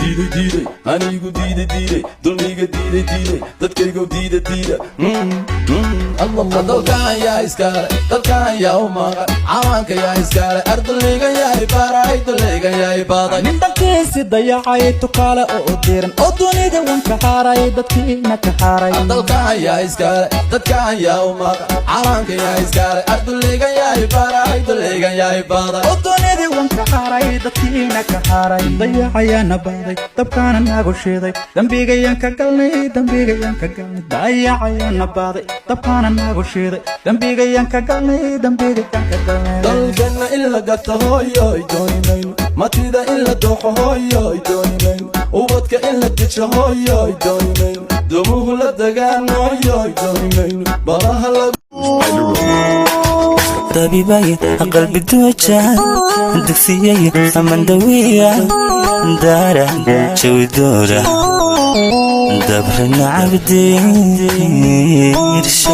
Diiday, diiday, anigu diiday, diiday, dulmiga diiday, diiday, dadkaygu diida, diida. Dalkan yaa iskale? Dalkan yaa u maqan? Cawaanka yaa iskale? Arduligan yaa ibaray? Duligan yaa ibaday? Nin dhankiisi dayacay, tukaale oo diran, oo dunida wan ka xaaray, dadkiina ka xaaray. Dalkan yaa iskale? Dadkan yaa u maqan? Cawaanka yaa iskale? Arduligan yaa ibaray? Duligan yaa ibaday? Oo dunida wan ka xaaray, dadkiina ka xaaray. Dayacayaana baaday, dabkaana nagu shiiday, dembigayaan ka galnay, dembigayaan ka galnay. Dayacayaana baaday, dabkaana nagu shiiday, dembigayaan ka galnay, dembigayaan ka galnay. Dalkana in la gato, hooyoy, dooni mayno. Matida in la dooxo, hooyoy, dooni mayno. Ubadka in la dejo, hooyoy, dooni mayno. Dumuhu la degaan, hooyoy, dooni mayno. Balaha la Dabibay qalbi dooja, dugsiyay amandawiya, daara jawidoora, dabrana cabdi irsha.